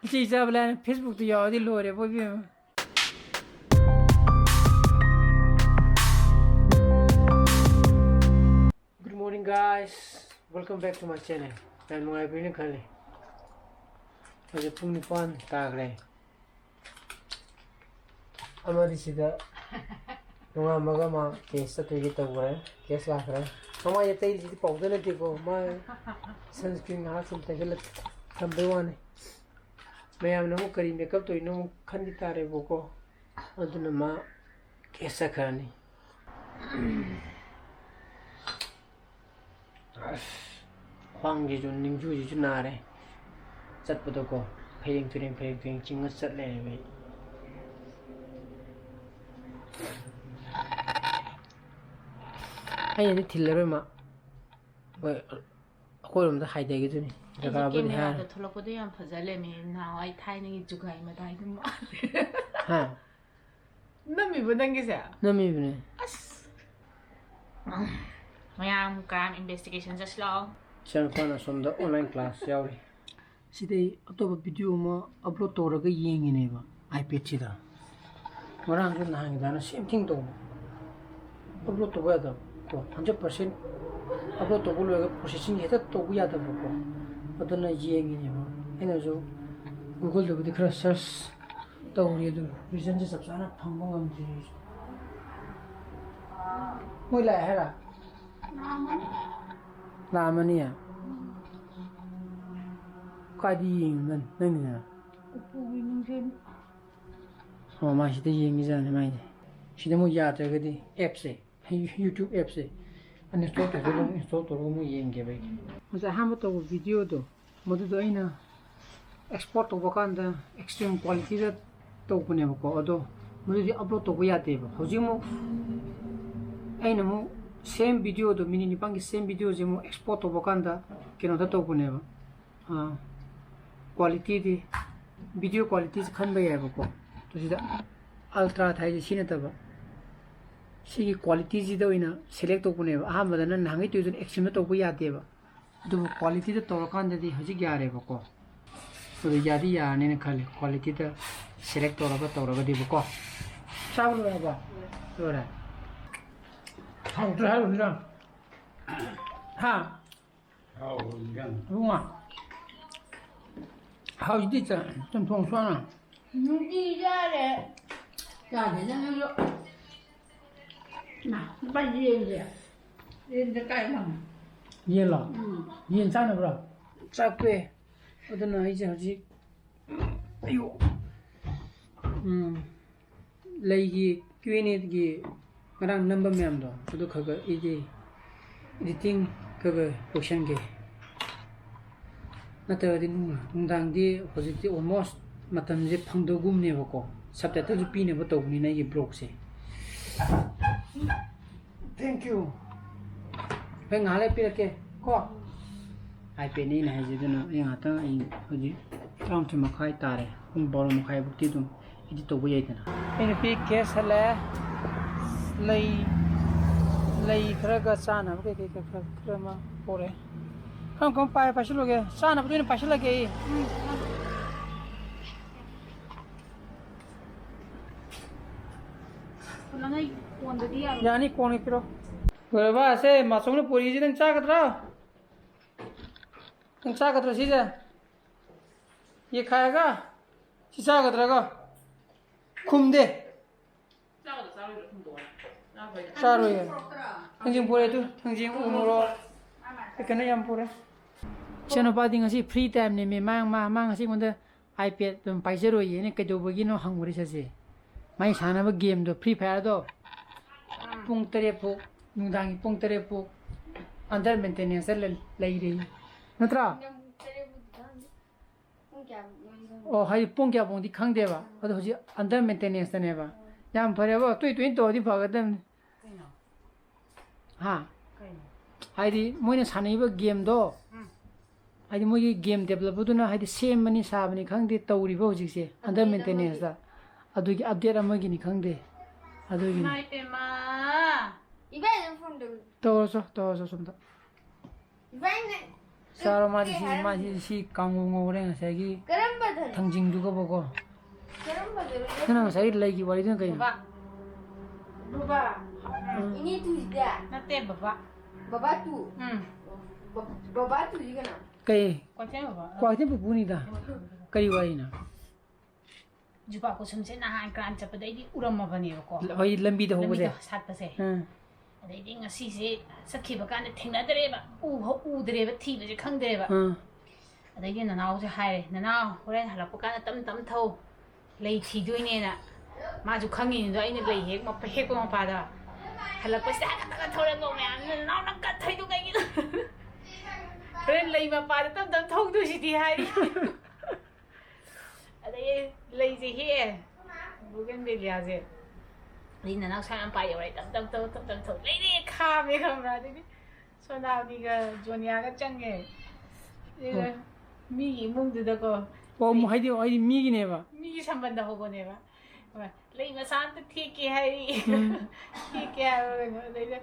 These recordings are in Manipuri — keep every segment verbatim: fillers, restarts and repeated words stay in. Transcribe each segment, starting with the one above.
ꯏꯆꯦ ꯏꯆꯥꯕ ꯂꯥꯏꯅ Facebook ꯇ ꯌꯥꯎꯔꯗꯤ ꯂꯣꯏꯔꯦꯕꯣ ꯏꯕꯦꯝꯃ꯫ Good morning, guys. Welcome back to my channel. ꯌꯥꯝ ꯅꯨꯡꯉꯥꯏꯕꯤꯔꯤꯅ ꯈꯜꯂꯤ꯫ ꯍꯧꯖꯤꯛ ꯄꯨꯡ ꯅꯤꯄꯥꯟ ꯇꯥꯈ꯭ꯔꯦ꯫ ꯑꯃꯗꯤ ꯁꯤꯗ ꯅꯣꯡꯉꯥꯟꯕꯒ ꯃꯥ ꯀꯦꯁ ꯆꯠꯇꯣꯏꯒꯤ ꯇꯧꯈ꯭ꯔꯦ꯫ ꯀꯦꯁ ꯂꯥꯛꯈ꯭ꯔꯦ꯫ ꯃꯃꯥꯏ ꯑꯇꯩꯁꯤꯗꯤ ꯄꯥꯎꯗ ꯅꯠꯇꯦꯀꯣ, ꯃꯥ sunscreen ꯉꯥꯏꯍꯥꯛ ꯁꯨꯝ ꯇꯩꯁꯜꯂ ꯊꯝꯕꯩ ꯋꯥꯅꯤ꯫ ꯃꯌꯥꯝꯅ ꯑꯃꯨꯛ ꯀꯔꯤ makeup ꯇꯧꯔꯤꯅꯣ ꯑꯃꯨꯛ ꯈꯟꯈꯤ ꯇꯥꯔꯦꯕꯀꯣ꯫ ꯑꯗꯨꯅ ꯃꯥ ꯀꯦꯁ ꯆꯠꯈ꯭ꯔꯅꯤ꯫ ꯑꯁ, ꯈ꯭ꯋꯥꯡꯁꯤꯁꯨ ꯅꯤꯡꯖꯨꯁꯤꯁꯨ ꯅꯥꯔꯦ꯫ ꯆꯠꯄꯗꯀꯣ ꯐꯩꯔꯦꯡ ꯇꯨꯔꯦꯡ ꯐꯩꯔꯦꯡ ꯇꯨꯔꯦꯡ ꯆꯤꯡꯉ ꯆꯠ ꯂꯩꯔꯦꯕ ꯑꯩ꯫ ꯑꯩꯅꯗꯤ ꯊꯤꯜꯂꯔꯣꯏ ꯃꯥ꯫ ꯍꯣꯏ, ꯑꯩꯈꯣꯏꯔꯣꯝꯗ ꯍꯥꯏꯊꯈꯤꯗꯣꯏꯅꯤ꯫ ꯑꯩꯁꯦ ꯖꯒꯥꯕꯨꯗꯤ ꯍꯥꯏꯔꯦ꯫ ꯀꯦꯃꯦꯔꯥꯗ ꯊꯣꯛꯂꯛꯄꯗꯣ ꯌꯥꯝ ꯐꯖ ꯂꯩꯔꯝꯃꯦ꯫ ꯅꯍꯥꯟꯋꯥꯏ ꯊꯥꯏꯅꯒꯤ ꯖꯨꯒꯥꯏ ꯃꯇꯥꯏꯗꯨ ꯃꯥꯜꯂꯦ꯫ ꯍꯥ? ꯅꯝꯃꯤꯕ ꯅꯪꯒꯤꯁꯦ? ꯅꯝꯃꯤꯕꯅꯦ꯫ ꯑꯁ꯫ ꯃꯌꯥꯝ ꯀ꯭ꯔꯥꯏꯝ ꯏꯟꯚꯦꯁꯇꯤꯒꯦꯁꯟ ꯆꯠꯁꯤ ꯂꯥꯛꯑꯣ꯫ ꯏꯆꯥꯅꯨꯄꯥꯅ ꯑꯁꯣꯝꯗ online class ꯌꯥꯎꯔꯤ꯫ ꯁꯤꯗꯩ ꯑꯇꯣꯞꯄ video ꯑꯃ upload ꯇꯧꯔꯒ ꯌꯦꯡꯉꯤꯅꯦꯕ iPad ꯁꯤꯗ꯫ ꯉꯔꯥꯡꯁꯨ ꯅꯍꯥꯟꯒꯤꯗꯥꯅ same thing ꯇꯧꯕ꯫ Upload ꯇꯧꯕ ꯌꯥꯗꯕ ꯀꯣ, hundred percent upload ꯇꯧꯕ ꯂꯣꯏꯔꯒ processing ꯍꯦꯛꯇ ꯇꯧꯕ ꯌꯥꯗꯕꯀꯣ꯫ ꯑꯗꯨꯅ ꯌꯦꯡꯉꯤꯅꯦꯕ꯫ ꯑꯩꯅꯁꯨ Google ꯗꯕꯨꯗꯤ ꯈꯔ search ꯇꯧꯔꯤ, ꯑꯗꯨ reason ꯁꯦ ꯆꯞ ꯆꯥꯅ ꯐꯪꯕ ꯉꯝꯗ꯭ꯔꯤ ꯑꯩꯁꯨ꯫ ꯃꯣꯏ ꯂꯥꯛꯑꯦ ꯍꯥꯏꯔ? ꯂꯥꯛꯑꯝꯃꯅꯤ꯫ ꯀꯥꯏꯗ ꯌꯦꯡꯉꯤꯅꯣ ꯅꯪ-, ꯅꯪꯒꯤꯗꯨꯅ? ꯎꯄꯨꯒꯤ ꯅꯨꯡꯁꯦ꯫ ꯑꯣ, ꯃꯥ ꯁꯤꯗ ꯌꯦꯡꯉꯤꯖꯥꯠꯅꯤ ꯃꯥꯏꯁꯦ꯫ ꯁꯤꯗ ꯑꯃꯨꯛ ꯌꯥꯗ꯭ꯔꯒꯗꯤ app ꯁꯦ, YouTube app ꯁꯦ uninstall ꯇꯧꯊꯣꯛꯑꯒ ꯑꯃꯨꯛ install ꯇꯧꯔꯒ ꯑꯃꯨꯛ ꯌꯦꯡꯒꯦꯕ ꯑꯩ꯫ ꯉꯁꯥꯏ ꯑꯍꯥꯟꯕ ꯇꯧꯕ video ꯗꯣ, ꯃꯗꯨꯗꯣ ꯑꯩꯅ export ꯇꯧꯕ ꯀꯥꯟꯗ extreme quality ꯗ ꯇꯧꯕꯅꯦꯕꯀꯣ, ꯑꯗꯣ ꯃꯗꯨꯗꯤ upload ꯇꯧꯕ ꯌꯥꯗꯦꯕ꯫ ꯍꯧꯖꯤꯛ ꯑꯃꯨꯛ ꯑꯩꯅ ꯑꯃꯨꯛ same video ꯗꯣ, minute ꯅꯤꯄꯥꯟꯒꯤ same video ꯁꯦ ꯑꯃꯨꯛ export ꯇꯧꯕ ꯀꯥꯟꯗ ꯀꯩꯅꯣꯗ ꯇꯧꯕꯅꯦꯕ, ꯑꯥ, quality ꯗꯤ, video quality ꯁꯦ ꯈꯟꯕ ꯌꯥꯏꯕꯀꯣ꯫ ꯑꯗꯨ ꯁꯤꯗ ultra ꯊꯥꯏꯁꯦ ꯁꯤ ꯅꯠꯇꯕ, ꯁꯤꯒꯤ quality ꯁꯤꯗ ꯑꯣꯏꯅ select ꯇꯧꯕꯅꯦꯕ꯫ ꯑꯍꯥꯟꯕꯗꯅ ꯅꯍꯥꯟꯒꯩ ꯇꯧꯔꯤꯗꯨꯅ extreme ꯗ ꯇꯧꯕ ꯌꯥꯗꯦꯕ꯫ ꯑꯗꯨꯕꯨ quality ꯗ ꯇꯧꯔꯀꯥꯟꯗꯗꯤ ꯍꯧꯖꯤꯛ ꯌꯥꯔꯦꯕꯀꯣ꯫ ꯑꯗꯨ ꯌꯥꯗꯤ ꯌꯥꯔꯅꯤꯅ ꯈꯜꯂꯤ, ꯀ꯭ꯋꯥꯂꯤꯇꯤꯗ ꯁꯦꯂꯦꯛ ꯇꯧꯔꯒ ꯇꯧꯔꯒꯗꯤꯕꯀꯣ꯫ ꯆꯥꯕ ꯂꯣꯏꯔꯕꯣ? ꯂꯣꯏꯔꯦ꯫ ꯍꯥꯎꯇ꯭ꯔꯦ ꯍꯥꯏꯔꯨꯁꯤꯔ? ꯍꯥ? ꯍꯥꯎꯕ ꯏꯟꯖꯥꯡ꯫ ꯏꯕꯨꯡꯉꯣ, ꯍꯧꯖꯤꯛꯇꯤ ꯆ-, ꯆꯝꯊꯣꯡ ꯁꯨ ꯍꯥꯟꯅ꯫ ꯅꯨꯡꯇꯤ ꯆꯥꯔꯦ꯫ ꯆꯥꯗꯦꯗ ꯅꯪꯁꯨ꯫ ꯃꯥ, ꯂꯨꯄꯥ ꯌꯦꯟꯁꯦ꯫ ꯌꯦꯟꯁꯦ ꯀꯥꯏ ꯐꯪꯉꯤ? ꯌꯦꯟꯂꯣ? ꯎꯝ꯫ ꯌꯦꯟ ꯆꯥꯅꯕ꯭ꯔꯣ? ꯆꯥꯛ ꯇꯣꯛꯑꯦ꯫ ꯑꯗꯨꯅ ꯑꯩꯁꯦ ꯍꯧꯖꯤꯛ, ꯑꯌꯣ꯫ ꯎꯝ꯫ ꯂꯩꯒꯤ Q and Aꯒꯤ ꯉꯔꯥꯡ ꯅꯝꯕ ꯃꯌꯥꯝꯗꯣ, ꯑꯗꯨ ꯈꯔ ꯈꯔ ꯏꯒꯦ꯫ Editing ꯈꯔ ꯈꯔ ꯂꯣꯏꯁꯟꯒꯦ꯫ ꯅꯠꯇ꯭ꯔꯒꯗꯤ ꯅꯨꯡ-, ꯅꯨꯡꯗꯥꯡꯗꯤ ꯍꯧꯖꯤꯛꯇꯤ almost ꯃꯇꯝꯁꯦ ꯐꯪꯗꯧꯒꯨꯝꯅꯦꯕꯀꯣ꯫ Subtitleꯁꯨ ꯄꯤꯅꯕ ꯇꯧꯕꯅꯤꯅ ꯑꯩꯒꯤ vlogꯁꯦ꯫ Thank you꯫ ꯍꯣꯏ, ꯉꯥꯏꯍꯥꯛ ꯂꯩꯔ ꯄꯤꯔꯛꯀꯦ ꯀꯣ꯫ iPadꯅꯦ ꯑꯩꯅ ꯍꯥꯏꯁꯦ, ꯑꯗꯨꯅ ꯑꯩ ꯉꯥꯏꯍꯥꯛꯇꯪ, ꯑꯩ ꯍꯧꯖꯤꯛ ꯇꯔꯥꯃꯥꯊꯣꯏ ꯃꯈꯥꯏ ꯇꯥꯔꯦ, ꯄꯨꯡ ꯕꯥꯔꯣ ꯃꯈꯥꯏꯐꯧꯗꯤ ꯑꯗꯨꯝ edit ꯇꯧꯕ ꯌꯥꯏꯗꯅ꯫ ꯑꯩ ꯅꯨꯄꯤ ꯀꯦꯁ ꯍꯜꯂꯛꯑꯦ꯫ ꯂꯩ, ꯂꯩ ꯈꯔꯒ ꯆꯥꯅꯕ ꯀꯩꯀꯩ ꯈꯔ, ꯈꯔ, ꯈꯔ ꯑꯃ ꯄꯣꯔꯛꯑꯦ꯫ ꯀꯔꯝ ꯀꯔꯝ ꯄꯥꯏ-, ꯄꯥꯏꯁꯤꯜꯂꯨꯒꯦ? ꯆꯥꯅꯕꯗ ꯑꯣꯏꯅ ꯄꯥꯏꯁꯤꯜꯂꯒꯦ ꯑꯩ꯫ ꯎꯝ꯫ ꯌꯥꯅꯤ, ꯀꯣꯟꯒꯤ ꯄꯤꯔꯣ꯫ ꯂꯣꯏꯔꯕ? ꯑꯁꯦ ꯃꯥꯆꯧꯅ ꯄꯨꯔꯤꯁꯤ ꯅꯪ ꯆꯥꯒꯗ꯭ꯔꯣ? ꯅꯪ ꯆꯥꯒꯗ꯭ꯔꯣ ꯁꯤꯁꯦ? ꯌꯦꯛꯈꯥꯏꯔꯒ? ꯁꯤ ꯆꯥꯒꯗ꯭ꯔꯒ? ꯈꯨꯝꯗꯦ꯫ ꯆꯥꯔꯣꯏꯌꯦ꯫ ꯊꯥꯡꯖꯤꯡ ꯄꯨꯔꯛꯑꯦ ꯇꯨ, ꯊꯥꯡꯖꯤꯡ, ꯎ ꯃꯣꯔꯣꯛ, ꯀꯩꯅꯣ ꯌꯥꯝ ꯄꯨꯔꯛꯑꯦ꯫ ꯏꯆꯥꯅꯨꯄꯥꯗꯤ ꯉꯁꯤ free timeꯅꯦꯃꯤ꯫ ꯃꯥ, ꯃꯥ, ꯃꯥ ꯉꯁꯤ ꯑꯩꯉꯣꯟꯗ iPad ꯑꯗꯨꯝ ꯄꯥꯏꯖꯔꯣꯏꯌꯦ꯫ ꯑꯩꯅ ꯀꯩꯗꯧꯕꯒꯤꯅꯣ ꯍꯪꯉꯨꯔꯦ ꯆꯠꯁꯦ꯫ ꯃꯥꯏ ꯁꯥꯟꯅꯕ gameꯗꯣ, Free Fireꯗꯣ, ꯄꯨꯡ ꯇꯔꯦꯠ ꯐꯥꯎ, ꯅꯨꯡꯗꯥꯡꯒꯤ ꯄꯨꯡ ꯇꯔꯦꯠ ꯐꯥꯎ under maintenanceꯇ ꯂꯩ-, ꯂꯩꯔꯦ꯫ ꯅꯠꯇ꯭ꯔꯥ? ꯄꯨꯡ ꯇꯔꯦꯠ ꯐꯥꯎ ꯈꯪꯗꯦ꯫ ꯄꯨꯡ ꯀꯌꯥ ꯐꯥꯎꯅꯣꯗꯤ ꯈꯪꯗꯦ꯫ ꯑꯣ, ꯍꯥꯏꯗꯤ ꯄꯨꯡ ꯀꯌꯥ ꯐꯥꯎꯗꯤ ꯈꯪꯗꯦꯕ꯫ ꯑꯗꯣ ꯍꯧꯖꯤꯛ under maintenanceꯇꯅꯦꯕ꯫ ꯌꯥꯝ ꯐꯔꯦꯕ, ꯇꯣꯏ ꯇꯣꯏꯅ ꯇꯧꯔꯗꯤ ꯐꯒꯗꯕꯅꯤ꯫ ꯀꯩꯅꯣ? ꯍꯥ? ꯀꯩꯅꯣ? ꯍꯥꯏꯗꯤ ꯃꯣꯏꯅ ꯁꯥꯟꯅꯔꯤꯕ gameꯗꯣ, ꯎꯝ꯫ ꯍꯥꯏꯗꯤ ꯃꯣꯏꯒꯤ game developerꯗꯨꯅ ꯍꯥꯏꯗꯤ ꯁꯦꯝꯕꯅꯤ ꯁꯥꯕꯅꯤ ꯈꯪꯗꯦ ꯇꯧꯔꯤꯕ ꯍꯧꯖꯤꯛꯁꯦ, under update ꯑꯃꯒꯤ꯫ Maintenanceꯇ꯫ ꯑꯗꯨꯒꯤ update ꯑꯃꯒꯤꯅꯤ ꯈꯪꯗꯦ꯫ ꯑꯗꯨꯒꯤꯅꯤ꯫ ꯏꯃꯥ ꯏꯄꯦꯝꯃ! ꯏꯕꯥꯏ ꯑꯗꯨꯝ phone ꯇꯧ꯫ ꯇꯧꯔꯁꯨ, ꯇꯧꯔꯁꯨ ꯁꯣꯝꯗ꯫ ꯏꯕꯥꯏꯅ ꯆꯥꯔꯣ, ꯃꯥꯗꯤ ꯁꯤ, ꯃꯥꯗꯤ ꯁꯤ ꯀꯥꯡꯉꯧ ꯉꯧꯔꯦ ꯉꯁꯥꯏꯒꯤ ꯀꯔꯝꯕꯗꯅꯣ? ꯊꯥꯡꯖꯤꯡꯗꯨꯒꯕꯀꯣ꯫ ꯀꯔꯝꯕꯗꯅꯣ? ꯅꯪꯅ ꯉꯁꯥꯏ ꯂꯩꯒꯤ ꯋꯥꯔꯤꯗꯨꯅ ꯀꯩꯅꯣ? ꯕꯕꯥ꯫ ꯕꯕꯥ꯫ ꯎꯝ꯫ ꯏꯅꯦ ꯇꯨꯁꯤꯗꯤ? ꯅꯠꯇꯦ, ꯕꯕꯥ꯫ ꯕꯕꯥ ꯇꯨ? ꯎꯝ꯫ ꯕ-, ꯕꯕꯥ ꯇꯨꯁꯤ ꯀꯅꯥ? ꯀꯩ? ꯀ꯭ꯋꯥꯀꯩꯊꯦꯜ ꯕꯕꯥ꯫ ꯀ꯭ꯋꯥꯀꯩꯊꯦꯜ ꯄꯨꯄꯨꯅꯤꯗ꯫ ꯀꯔꯤ ꯋꯥꯔꯤꯅꯣ? ꯖꯨꯕꯥ ꯀꯨꯁꯨꯝꯁꯦ ꯅꯍꯥꯟ ꯀ꯭ꯔꯥꯏꯝ ꯆꯠꯄꯗ ꯑꯩꯗꯤ ꯎꯔꯝꯃꯕꯅꯦꯕꯀꯣ꯫ ꯍꯣꯏ, ꯂꯝꯕꯤꯗ ꯍꯧꯕꯁꯦ꯫ ꯂꯝꯕꯤꯗ ꯁꯥꯠꯄꯁꯦ꯫ ꯎꯝ꯫ ꯑꯗꯩꯗꯤ ꯉꯁꯤꯁꯦ ꯆꯠꯈꯤꯕ ꯀꯥꯟꯗ ꯊꯦꯡꯅꯗ꯭ꯔꯦꯕ꯫ ꯎ-, ꯎꯗ꯭ꯔꯦꯕ, ꯊꯤꯕꯁꯦ ꯈꯪꯗ꯭ꯔꯦꯕ꯫ ꯎꯝ꯫ ꯑꯗꯩꯗꯤ ꯅꯅꯥꯎꯁꯦ ꯍꯥꯏꯔꯦ, "ꯅꯅꯥꯎ, ꯍꯣꯔꯦꯟ ꯍꯜꯂꯛꯄ ꯀꯥꯟꯗ ꯇꯞ ꯇꯞ ꯊꯧ, ꯂꯩ ꯊꯤꯗꯣꯏꯅꯦꯅ"꯫ ꯃꯥꯁꯨ ꯈꯪꯉꯤꯅꯤꯗꯣ ꯑꯩꯅ ꯂꯩ ꯍꯦꯛ ꯃꯄ-, ꯍꯦꯛꯄ ꯃꯄꯥꯗꯣ꯫ ꯍꯜꯂꯛꯄꯁꯤꯗ ꯍꯥꯏꯒꯠꯇꯒ ꯊꯧꯔꯦꯀꯣ ꯃꯌꯥꯝꯁꯤꯅ, "ꯅꯅꯥꯎ, ꯅꯪ ꯀꯟ ꯊꯧꯔꯤꯗꯣ ꯀꯩꯒꯤꯅꯣ? ꯍꯣꯔꯦꯟ ꯂꯩ ꯃꯄꯥꯗ ꯇꯞ ꯇꯞ ꯊꯧꯗꯣꯏꯁꯤꯗꯤ" ꯍꯥꯏꯔꯤ꯫ ꯑꯗꯩ ꯂꯩꯁꯦ ꯍꯦꯛꯑꯦ, ꯕꯣꯒꯦꯟꯕꯦꯂꯤꯌꯥꯁꯦ꯫ ꯑꯗꯩ ꯅꯅꯥꯎ ꯁꯥ ꯌꯥꯝ ꯄꯥꯏ ꯌꯧꯔꯦ, ꯇꯞ ꯇꯞ ꯇꯞ ꯇꯞ ꯇꯞ ꯊꯧ ꯂꯩꯔꯦ, ꯈꯥꯝꯃꯦ, ꯈꯪꯕ꯭ꯔꯥ? ꯑꯗꯩꯗꯤ ꯁꯣꯅꯥꯂꯤꯒ ꯖꯣꯅꯤꯌꯥꯒ ꯆꯪꯉꯦ꯫ ꯑꯗꯨꯒ ꯑꯣ꯫ ꯃꯤꯒꯤ ꯏꯃꯨꯡꯗꯨꯗꯀꯣ꯫ ꯑꯣ, ꯃ-, ꯍꯥꯏꯗꯤ, ꯍꯥꯏꯗꯤ ꯃꯤꯒꯤꯅꯦꯕ? ꯃꯤꯒꯤ ꯁꯝꯕꯟꯗ ꯍꯧꯕꯅꯦꯕ꯫ ꯂꯩ ꯃꯆꯥ ꯑꯝꯇ ꯊꯦꯛꯀꯦ ꯍꯥꯏꯔꯤ꯫ ꯎꯝ꯫ ꯊꯦꯛꯀꯦ ꯍꯥꯏꯕ ꯀꯩꯅꯣ, ꯑꯗꯩꯗ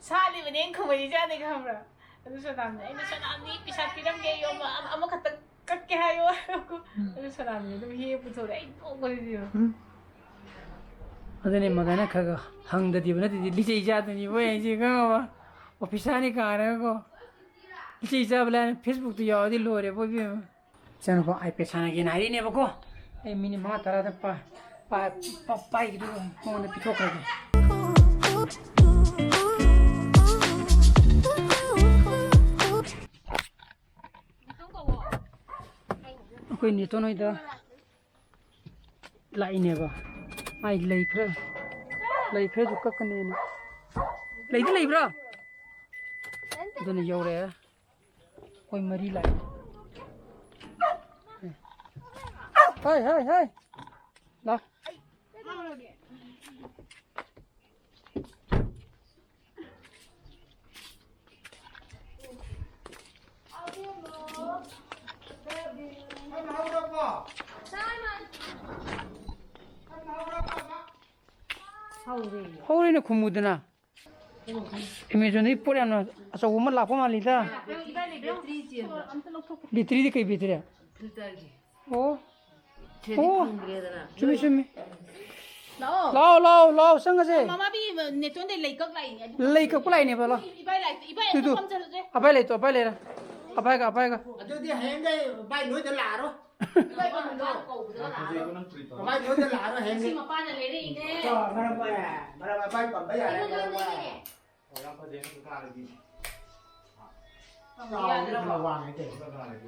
ꯁꯥꯠꯂꯤꯕꯅꯦꯅ ꯈꯨꯝꯃꯛꯏꯖꯥꯠꯅꯤ, ꯈꯪꯕ꯭ꯔꯥ? ꯑꯗꯨ ꯁꯣꯅꯥꯝꯅ, "ꯑꯩꯅ ꯁꯣꯅꯥꯝꯗꯤ ꯄꯩꯁꯥ ꯄꯤꯔꯝꯒꯦ, ꯌꯣꯝꯕ ꯑꯃ-, ꯑꯃꯈꯛꯇꯪ ꯀꯛꯀꯦ ꯍꯥꯏꯌꯣ" ꯍꯥꯏꯕꯀꯣ꯫ ꯎꯝ꯫ ꯑꯗꯨ ꯁꯣꯅꯥꯝꯅ ꯑꯗꯨꯝ ꯍꯦꯛ ꯄꯨꯊꯣꯔꯛꯑꯦ, ꯑꯩ ꯅꯣꯛꯄꯁꯤꯗꯤ꯫ ꯎꯝ꯫ ꯑꯗꯨꯅꯦ, ꯃꯗꯥꯏꯅ ꯈꯔ ꯈꯔ ꯍꯪꯗꯗꯤꯕ ꯅꯠꯇ꯭ꯔꯗꯤ ꯂꯤꯆꯩ ꯆꯥꯗꯣꯏꯅꯤꯕꯣ ꯑꯩꯁꯦ, ꯈꯪꯉꯕ? ꯑꯣꯐꯤꯁꯥꯔꯅꯤ ꯀꯥꯔꯒꯀꯣ꯫ ꯂꯤꯆꯩ ꯆꯥꯕ ꯂꯥꯏꯅ Facebook ꯇ ꯌꯥꯎꯔꯗꯤ ꯂꯣꯏꯔꯦꯕꯣ, ꯏꯕꯦꯝꯃ꯫ ꯏꯆꯥꯅꯨꯄꯥ iPad ꯁꯥꯟꯅꯒꯦꯅ ꯍꯥꯏꯔꯤꯅꯦꯕꯀꯣ꯫ ꯑꯩ ꯃꯤꯅꯤꯠ ꯃꯉꯥ ꯇꯔꯥꯗ ꯄꯥ-, ꯄꯥ-, ꯄꯥ-, ꯄꯥꯏꯈꯤꯗꯨꯕ ꯃꯉꯣꯟꯗ ꯄꯤꯊꯣꯛꯈ꯭ꯔꯒꯦ꯫ ꯑꯩꯈꯣꯏ ꯅꯦꯇꯣꯟ ꯍꯣꯏꯗ ꯂꯥꯛꯏꯅꯦꯕ꯫ ꯃꯥꯏ ꯂꯩ ꯈꯔ, ꯂꯩ ꯈꯔꯁꯨ ꯀꯛꯀꯅꯦꯅ꯫ ꯂꯩꯗꯤ ꯂꯩꯕ꯭ꯔꯣ? ꯑꯗꯨꯅ ꯌꯧꯔꯛꯑꯦ꯫ ꯑꯩꯈꯣꯏ ꯃꯔꯤ ꯂꯥꯛꯑꯦ꯫ ꯍꯥꯏ, ꯍꯥꯏ, ꯍꯥꯏ꯫ ꯂꯥꯎ꯫ ꯍꯧꯔꯦꯅ ꯈꯨꯝꯃꯨꯗꯅ꯫ ꯑꯦꯃꯦꯖꯣꯟꯗꯒꯤ ꯄꯣꯠ ꯌꯥꯝꯅ ꯑꯆꯧꯕ ꯑꯃ ꯂꯥꯛꯄ ꯃꯥꯜꯂꯤꯗ꯫ ꯕꯦꯇ꯭ꯔꯤꯗꯤ ꯀꯩ ꯕꯦꯇ꯭ꯔꯤ? ꯑꯣ꯫ ꯑꯣ꯫ ꯆꯨꯝꯃꯤ, ꯆꯨꯝꯃꯤ꯫ ꯂꯥꯛꯑꯣ꯫ ꯂꯥꯛꯑꯣ, ꯂꯥꯛꯑꯣ, ꯂꯥꯛꯑꯣ, ꯆꯪꯉꯁꯦ꯫ ꯃꯃꯥꯕꯤ ꯅꯦꯇꯣꯟꯗꯩ ꯂꯩ ꯀꯛ ꯂꯥꯛꯏꯅꯦ꯫ ꯂꯩ ꯀꯛꯄ ꯂꯥꯛꯏꯅꯦꯕ, ꯂꯥꯛꯑꯣ꯫ ꯏꯕꯥꯏ ꯂꯥꯛꯏ, ꯏꯕꯥꯏ ꯇꯨ, ꯇꯨ꯫ ꯑꯝꯇ ꯐꯝꯖꯜꯂꯨꯁꯦ꯫ ꯑꯕꯥꯏ ꯂꯩꯇꯣ, ꯑꯕꯥꯏ ꯂꯩꯔꯦ꯫ ꯑꯕꯥꯏꯒ, ꯑꯕꯥꯏꯒ꯫ ꯑꯗꯨꯗꯤ ꯍꯌꯦꯡꯗꯩ ꯕꯥꯏ ꯅꯣꯏꯗ ꯂꯥꯛꯑꯔꯣꯏ꯫ ꯏꯕꯥꯏ ꯀꯧꯕꯗ ꯂꯥꯛꯑꯔꯣꯏ꯫ ꯕꯥꯏ ꯅꯣꯏꯗ ꯂꯥꯛꯑꯔꯣꯏ ꯍꯌꯦꯡꯗꯩ꯫ ꯁꯤ ꯃꯄꯥꯅ ꯂꯩꯔꯛꯏꯅꯦ꯫ ꯃꯔꯝ ꯑꯃ, ꯃꯔꯝ ꯑꯃ ꯕꯥꯏ ꯄꯝꯕ ꯌꯥꯔꯦ, ꯃꯔꯝ ꯑꯃ꯫ ꯑꯣ, ꯌꯥꯝ ꯐꯖꯩ, ꯅꯪ ꯀꯥꯔꯗꯤ꯫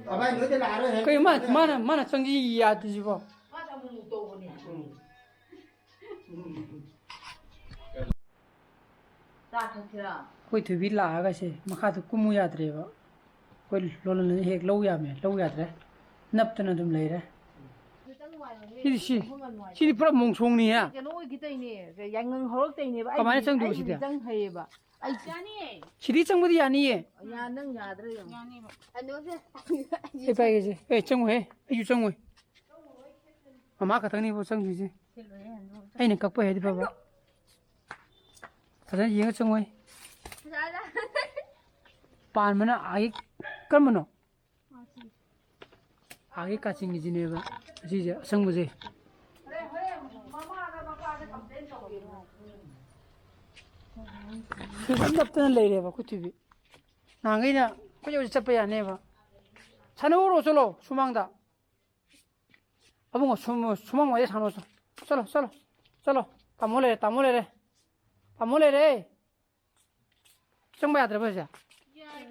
ꯀꯃꯥꯏ ꯅꯣꯏꯗ ꯂꯥꯛꯑꯔꯣꯏ ꯍꯦ? ꯀꯩꯅꯣ ꯃꯥ-, ꯃꯥꯅ, ꯃꯥꯅ ꯆꯪꯁꯤ ꯌꯥꯗ꯭ꯔꯤꯁꯤꯕꯣ? ꯃꯥꯁꯦ ꯑꯃꯨꯛ ꯑꯃꯨꯛ ꯇꯧꯕꯅꯦ꯫ ꯎꯝ꯫ ꯎꯝ꯫ ꯆꯥ ꯊꯛꯁꯤꯔꯥ? ꯑꯩꯈꯣꯏ ꯊꯣꯏꯕꯤ ꯂꯥꯛꯑꯒꯁꯦ ꯃꯈꯥꯗ ꯀꯨꯝꯃꯨ ꯌꯥꯗ꯭ꯔꯦꯕ꯫ ꯑꯩꯈꯣꯏ ꯂꯣꯂꯟꯅ ꯍꯦꯛ ꯂꯧ ꯌꯥꯃꯦ, ꯂꯧ ꯌꯥꯗ꯭ꯔꯦ꯫ ꯅꯞꯇꯅ ꯑꯗꯨꯝ ꯂꯩꯔꯦ꯫ ꯁꯤꯗꯤ ꯁꯤ-, ꯁꯤꯗꯤ ꯄꯨꯔꯥ ꯃꯣꯡꯁꯣꯡꯅꯤꯍꯦ꯫ ꯀꯩꯅꯣ ꯑꯣꯏꯈꯤꯗꯣꯏꯅꯦ, ꯌꯥꯏꯉꯪ ꯍꯧꯔꯛꯇꯣꯏꯅꯦꯕ꯫ ꯀꯃꯥꯏꯅ ꯑꯩ, ꯆꯪꯗꯣꯏꯕ ꯑꯩ ꯁꯤꯗꯤ? ꯆꯪ ꯍꯩꯌꯦꯕ꯫ ꯑꯩ ꯌꯥꯅꯤꯌꯦ꯫ ꯁꯤꯗꯤ ꯆꯪꯕꯗꯤ ꯌꯥꯅꯤꯌꯦ꯫ ꯌꯥ-, ꯅꯪ ꯌꯥꯗ꯭ꯔꯥ ꯌꯦꯡꯉꯣ꯫ ꯌꯥꯅꯤꯕ꯫ ꯑꯩ ꯄꯥꯏꯒꯦꯁꯦ꯫ ꯑꯦ, ꯆꯪꯉꯨꯍꯦ꯫ ꯑꯩꯁꯨ ꯆꯪꯉꯣꯏ꯫ ꯃꯃꯥ ꯈꯛꯇꯪꯅꯤꯕꯨ ꯆꯪꯗꯣꯏꯁꯦ꯫ ꯁꯤꯜꯂꯨꯍꯦ, ꯍꯟꯗꯣꯛ꯫ ꯑꯩꯅ ꯀꯛꯄ ꯍꯩꯔꯗꯤ ꯐꯕ꯫ ꯐꯖꯅ ꯌꯦꯡꯉ ꯆꯪꯉꯣꯏ꯫ ꯄꯥꯟꯕꯅ ꯑꯥꯒꯤ ꯀꯔꯝꯕꯅꯣ? ꯑꯥꯒꯤ ꯀꯥꯆꯤꯟꯒꯤꯁꯤꯅꯦꯕ꯫ ꯑꯁꯤꯁꯦ ꯑꯁꯪꯕꯁꯦ꯫ ꯁꯨꯝ ꯅꯞꯇꯅ ꯂꯩꯔꯦꯕ ꯑꯩꯈꯣꯏ ꯊꯣꯏꯕꯤ꯫ ꯅꯍꯥꯟꯈꯩꯅ ꯑꯩꯈꯣꯏ ꯍꯧꯖꯤꯛ ꯆꯠꯄ ꯌꯥꯅꯦꯕ꯫ ꯁꯥꯟꯅꯧꯔꯣ ꯆꯠꯂꯣ ꯁꯨꯃꯥꯡꯗ꯫ ꯑꯕꯨꯡꯉꯣ ꯁꯨꯝ-, ꯁꯨꯃꯥꯡ ꯋꯥꯏꯗ ꯁꯥꯟꯅꯧ ꯆꯣ꯫ ꯆꯠꯂꯣ, ꯆꯠꯂꯣ, ꯆꯠꯂꯣ꯫ ꯇꯥꯃꯣ ꯂꯩꯔꯦ, ꯇꯥꯃꯣ ꯂꯩꯔꯦ꯫ ꯇꯥꯃꯣ ꯂꯩꯔꯦ꯫ ꯆꯪꯕ ꯌꯥꯗ꯭ꯔꯕ ꯍꯧꯖꯤꯛ? ꯌꯥꯏ꯫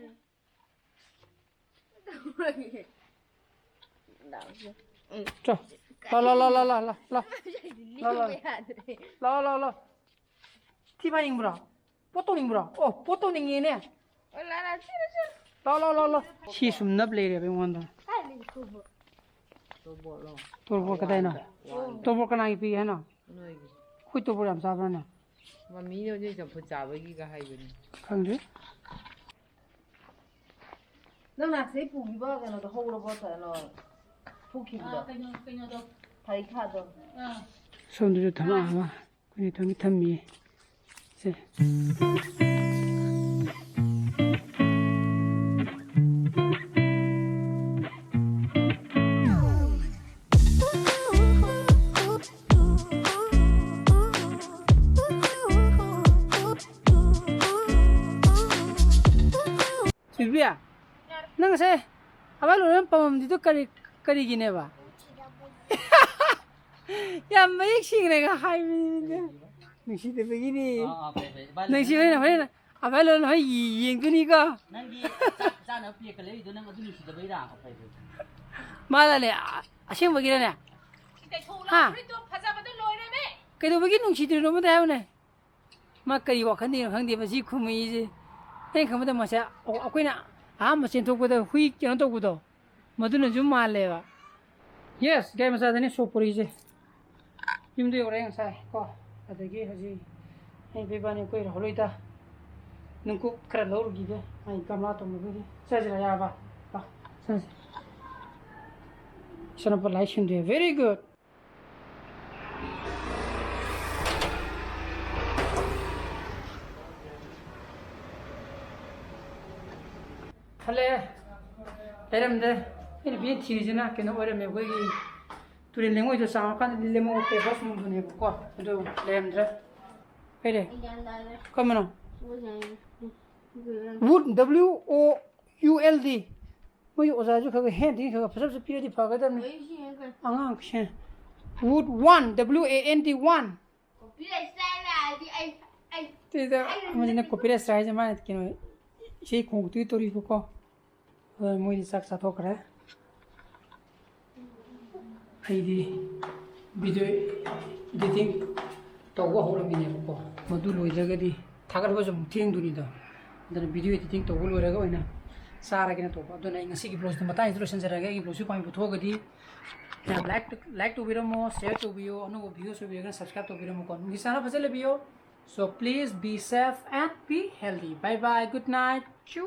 ꯆꯣ꯫ ꯂꯥꯎ, ꯂꯥꯎ, ꯂꯥꯎ꯫ ꯂꯥꯎ, ꯂꯥꯎ, ꯂꯥꯎ, ꯂꯥꯎ꯫ ꯂꯥꯎ, ꯂꯥꯎ꯫ ꯌꯥꯗ꯭ꯔꯦ꯫ ꯂꯥꯎ, ꯂꯥꯎ, ꯂꯥꯎ꯫ ꯊꯤ ꯐꯥꯏꯅꯤꯡꯕ꯭ꯔꯣ? ꯄꯣꯠ ꯇꯧꯅꯤꯡꯕ꯭ꯔꯣ? ꯑꯣ, ꯄꯣꯠ ꯇꯧꯅꯤꯡꯉꯦꯅꯦ꯫ ꯑꯣ, ꯂꯥ, ꯂꯥ, ꯆꯠꯂꯣ, ꯆꯠꯂꯣ꯫ ꯂꯥꯎ, ꯂꯥꯎ, ꯂꯥꯎ, ꯂꯥꯎ꯫ ꯁꯤ ꯁꯨꯝ ꯅꯞ ꯂꯩꯔꯦꯕ ꯑꯩꯉꯣꯟꯗ꯫ ꯀꯥꯏꯗꯒꯤ ꯇꯣꯔꯕꯣꯠ? ꯇꯣꯔꯕꯣꯠꯂꯣ? ꯇꯣꯔꯕꯣꯠ ꯀꯗꯥꯏꯅꯣ? ꯋꯥꯟꯗ꯫ ꯇꯣꯔꯕꯣꯠ ꯀꯅꯥꯒꯤ ꯄꯤꯒꯦ ꯍꯥꯏꯅꯣ? ꯅꯣꯏꯒꯤ꯫ ꯑꯩꯈꯣꯏ ꯇꯣꯔꯕꯣꯠ ꯌꯥꯝ ꯆꯥꯕ꯭ꯔꯥꯅꯦ? ꯃꯃꯤꯅ ꯍꯧꯖꯤꯛ ꯆꯝꯐꯨꯠ ꯆꯥꯕꯒꯤꯒ ꯍꯥꯏꯕꯅꯤ꯫ ꯈꯪꯗꯦ꯫ ꯅꯪ ꯅꯍꯥꯟ ꯁꯤꯗꯩ ꯄꯨꯈꯤꯕ ꯀꯩꯅꯣꯗꯣ ꯍꯧꯔꯕꯣ? ꯀꯩꯅꯣ ꯊꯣꯛꯈꯤꯕꯗꯣ? ꯑꯥ, ꯀꯩꯅꯣ, ꯀꯩꯅꯣꯗꯣ꯫ ꯐꯔꯤꯛꯈꯥꯗꯣ꯫ ꯑꯥ꯫ ꯁꯣꯝꯗꯁꯨ ꯊꯝꯃꯛꯑꯕ? ꯑꯩꯈꯣꯏ ꯅꯦꯇꯣꯟꯒꯤ ꯊꯝꯃꯤꯌꯦ꯫ ꯊꯣꯏꯕꯤ, ꯅꯪ ꯉꯁꯥꯏ ꯑꯚꯥꯏ ꯂꯣꯏꯅ ꯄꯥꯝꯃꯝꯗ꯭ꯔꯤꯗꯣ ꯀꯔꯤ, ꯀꯔꯤꯒꯤꯅꯦꯕ? ꯌꯥꯝ ꯃꯌꯦꯛ ꯁꯦꯡꯅꯒ ꯍꯥꯏꯕꯅꯤꯗ꯫ ꯅꯨꯡꯁꯤꯗꯕꯒꯤꯅꯤ꯫ ꯑꯥ, ꯑꯥ, ꯐꯩ, ꯐꯩ꯫ ꯏꯕꯥꯅꯤ ꯅꯨꯡꯁꯤ ꯍꯣꯏꯅ ꯍꯣꯔꯦꯟ ꯑꯚꯥꯏ ꯂꯣꯏꯅ ꯍꯣꯏ ꯌꯦꯡꯗꯣꯏꯅꯤꯀꯣ꯫ ꯅꯪꯒꯤ ꯆꯥꯛ ꯆꯥꯅꯕ ꯄ꯭ꯂꯦꯠꯀ ꯂꯩꯔꯤꯗꯣ ꯅꯪ ꯑꯗꯨ ꯅꯨꯡꯁꯤꯗꯕꯩꯔꯥ? ꯐꯩ, ꯐꯩ꯫ ꯃꯥꯅꯅꯦ, ꯑ-, ꯑꯁꯦꯡꯕꯒꯤꯔꯅꯦ? ꯍꯥ? ꯐꯨꯔꯤꯠꯇꯣ ꯐꯖꯕꯗꯣ ꯂꯣꯏꯔꯦꯃꯦ꯫ ꯀꯩꯗꯧꯕꯒꯤ ꯅꯨꯡꯁꯤꯗ꯭ꯔꯤꯅꯣ ꯑꯃꯇ ꯍꯥꯏꯌꯨꯅꯦ꯫ ꯃꯥ ꯀꯔꯤ ꯋꯥꯈꯜꯗꯅꯣ ꯈꯪꯗꯦ ꯃꯁꯤ ꯈꯨꯝꯃꯛꯏꯁꯦ꯫ ꯑꯩꯅ ꯈꯪꯕꯗ ꯃꯁꯦ ꯑꯩꯈꯣꯏꯅ ꯑꯍꯥꯟꯕ ꯆꯦꯟꯊꯣꯛꯄꯗ ꯍꯨꯏ ꯀꯩꯅꯣ ꯇꯧꯕꯗꯣ, ꯃꯗꯨꯅꯁꯨ ꯃꯥꯜꯂꯦꯕ꯫ Yes, ꯒꯥꯔꯤ ꯃꯆꯥꯗꯅꯤ ꯁꯣꯛ ꯄꯨꯔꯤꯁꯦ꯫ ꯌꯨꯝꯗ ꯌꯧꯔꯦ ꯉꯁꯥꯏ ꯀꯣ꯫ ꯑꯗꯒꯤ ꯍꯧꯖꯤꯛ ꯑꯩ ꯏꯕꯥꯅꯤ ꯑꯩꯈꯣꯏ ꯔꯥꯍꯨꯜ ꯍꯣꯏꯗ ꯅꯨꯡꯀꯨꯞ ꯈꯔ ꯂꯧꯔꯨꯈꯤꯒꯦ꯫ ꯑꯩ ꯒꯝꯂꯥ ꯇꯧꯅꯕꯒꯤ꯫ ꯆꯠꯁꯤꯔ ꯌꯥꯔꯕ? ꯂꯥꯛ, ꯆꯠꯁꯤ꯫ ꯏꯆꯥꯅꯨꯄꯥ ꯂꯥꯏꯔꯤꯛ ꯁꯤꯟꯗꯦ꯫ Very good. ꯈꯜꯂꯦ꯫ ꯂꯩꯔꯝꯗ꯭ꯔꯦ꯫ ꯑꯩꯅ ꯕꯦꯟ ꯊꯤꯔꯤꯁꯤꯅ ꯀꯩꯅꯣ ꯑꯣꯏꯔꯝꯃꯦ, ꯑꯩꯈꯣꯏꯒꯤ ꯇꯨꯔꯦꯜ ꯂꯦꯡꯉꯣꯏꯗꯣ ꯆꯥꯝꯃꯀꯥꯟꯗ ꯂꯦꯝꯍꯧꯕ ꯄꯦꯄꯔ ꯁꯨꯝꯕꯗꯨꯅꯦꯕꯀꯣ꯫ ꯑꯗꯨ ꯂꯩꯔꯝꯗ꯭ꯔꯦ꯫ ꯀꯩ ꯂꯩ? ꯑꯩ ꯒ꯭ꯌꯥꯟ ꯇꯥꯗ꯭ꯔꯦ꯫ ꯀꯔꯝꯕꯅꯣ? ꯁꯣꯏꯈ꯭ꯔꯦ꯫ Wood, W O U L D꯫ ꯃꯣꯏꯒꯤ ꯑꯣꯖꯥꯁꯨ ꯈꯔ ꯈꯔ ꯍꯦꯟ ꯇꯤꯡ ꯈꯔ ꯈꯔ ꯐꯖ ꯐꯖ ꯄꯤꯔꯗꯤ ꯐꯒꯗꯕꯅꯤ꯫ ꯑꯩ ꯁꯤ ꯍꯦꯟꯈ꯭ꯔꯦ꯫ ꯑꯉꯥꯡ ꯁꯦ-, Wood one, W A N D one꯫ Copyright strike ꯂꯥꯛꯑꯗꯤ ꯑꯩ, ꯑꯩ, ꯁꯤꯗ ꯑꯩ ꯑꯃꯁꯤꯅ copyright strike ꯍꯥꯏꯁꯦ ꯃꯥꯅ ꯀꯩꯅꯣ ꯏꯁꯩ ꯈꯣꯡꯉꯛꯇꯣꯏ ꯇꯧꯔꯤꯕꯀꯣ꯫ ꯑꯗꯨꯅ ꯃꯣꯏꯗꯤ ꯆꯥꯛ ꯆꯥꯊꯣꯛꯈ꯭ꯔꯦ꯫ ꯑꯩꯗꯤ video editing ꯇꯧꯕ ꯍꯧꯔꯝꯃꯤꯅꯦꯕꯀꯣ꯫ ꯃꯗꯨ ꯂꯣꯏꯗ꯭ꯔꯒꯗꯤ ꯊꯥꯒꯠꯄꯁꯨ ꯑꯃꯨꯛ ꯊꯦꯡꯗꯣꯏꯅꯤꯗꯣ꯫ ꯑꯗꯨꯅ video editing ꯇꯧꯕ ꯂꯣꯏꯔꯒ ꯑꯣꯏꯅ ꯆꯥꯔꯒꯦꯅ ꯇꯧꯕ꯫ ꯑꯗꯨꯅ ꯑꯩ ꯉꯁꯤꯒꯤ vlogꯁꯤꯗ ꯃꯇꯥꯡꯁꯤꯗ ꯂꯣꯏꯁꯤꯟꯖꯔꯒꯦ꯫ ꯑꯩꯒꯤ vlogꯁꯤ ꯄꯥꯝꯕꯤꯕ ꯊꯣꯛꯑꯒꯗꯤ ꯌꯥꯝ like, like ꯇꯧꯕꯤꯔꯝꯃꯣ, share ꯇꯧꯕꯤꯌꯣ, ꯑꯅꯧꯕ videos ꯑꯣꯏꯕꯤꯔꯒꯅ subscribe ꯇꯧꯕꯤꯔꯝꯃꯣꯀꯣ꯫ ꯅꯨꯡꯒꯤ ꯆꯥꯅ ꯐꯖꯅ ꯂꯩꯕꯤꯌꯣ꯫ So please be safe and be healthy. Bye bye, good night. Choo.